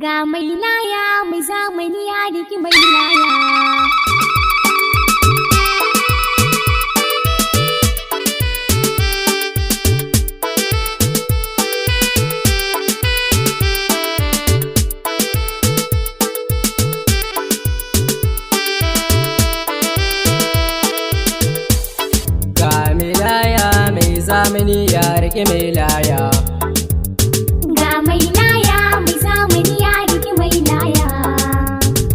Ga mai laya mai zamani ya riki mai laya. Ga mai laya mai zamani ya riƙe mai laya. Ga mai laya mai zamani ya riki mai laya.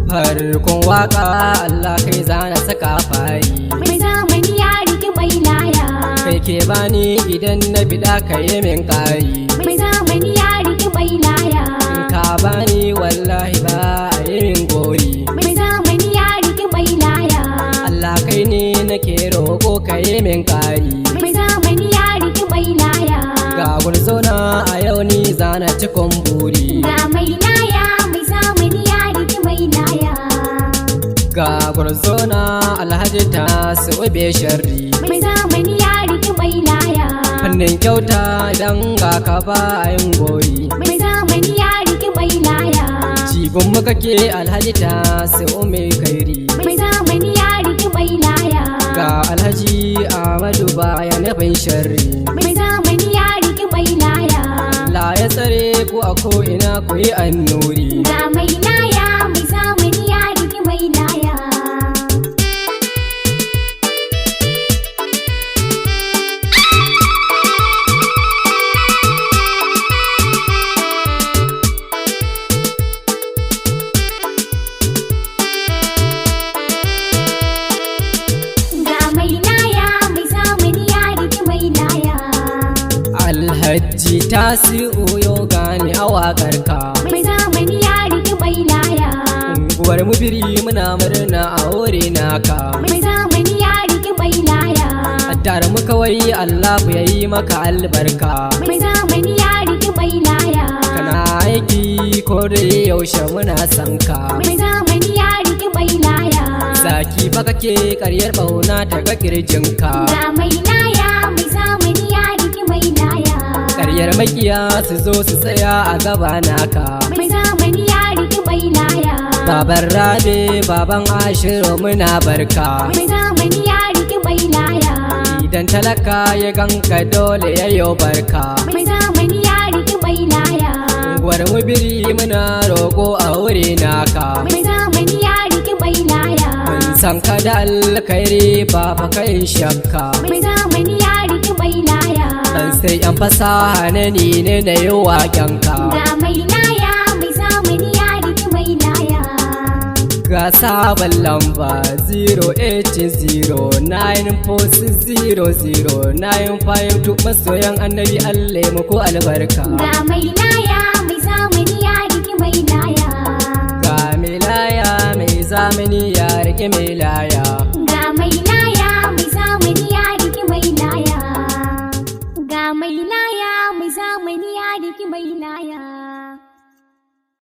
Farkon waka Allah kai zana saka fari. Mai zamani ya riki mai laya. Kai ke bani idan na biɗa ka yi min ƙari. Mai zamani ya riki mai laya. In ka bani wallahi ba a yi min gori. Mai zamani ya riki mai laya. Allah kai ne nake roƙo ka yi min ƙari. Mai zamani ya riki mai laya. Ga gwarzona a yau ni zana cikon buri. Ga mai laya mai zamani ya riki mai laya. Ga gwarzona Alhaji ta su ube sharri. Mai zamani ya riki mai laya. Fannin kyauta idan ga ka ba a yin gori. Mai zamani ya riki mai laya. Cibin muka ke Alhaji ta su mai kairi. Mai zamani ya riki mai laya. Ga Alhaji Ahmadu baya nufin sharri. Mai zamani ya riki mai laya. La ya tsare ku a ko'ina ku yi annuri. Ga mai laya mai zamani ya riki mai laya. Ga mai laya mai zamani ya riki mai laya. Alhaji Tasi'u yau gani a waƙarka. Mai zamani ya riki mai laya. Unguwar mubiri muna murna a wuri naka. Mai zamani ya riki mai laya. Addar mu kawai Allah ya yi maka albarka. Mai zamani ya riki mai laya. Kana aiki ko da yaushe muna son ka. Mai zamani ya riki mai laya. Zaki fa kake karyar bauna ta ga kirjinka. Ga mai laya mai zamani ya riki mai laya. Karyar makiya su zo su tsaya a gaba naka. Mai zamani ya riki mai laya. Baban Rabe, baban Ashiru muna barka. Mai zamani ya riki mai laya. Idan talaka ya ganka dole ya yo barka. Mai zamani ya riki mai laya. Unguwar mubiri muna roƙo a wuri naka. Mai zamani ya riki mai laya. Mun san ka da alkhairi ba fa kai shakka. Mai zamani ya riki mai laya. Dan sai yan fasaha ne ni ne na yi waƙenka. Ga mai laya mai zamani ya riki mai laya. Ga sabon lamba 08094600952 masoyan annabi Allah ya muku albarka. Ga mai laya mai zamani ya riki mai laya. Ga mai laya mai zamani ya rike mai laya.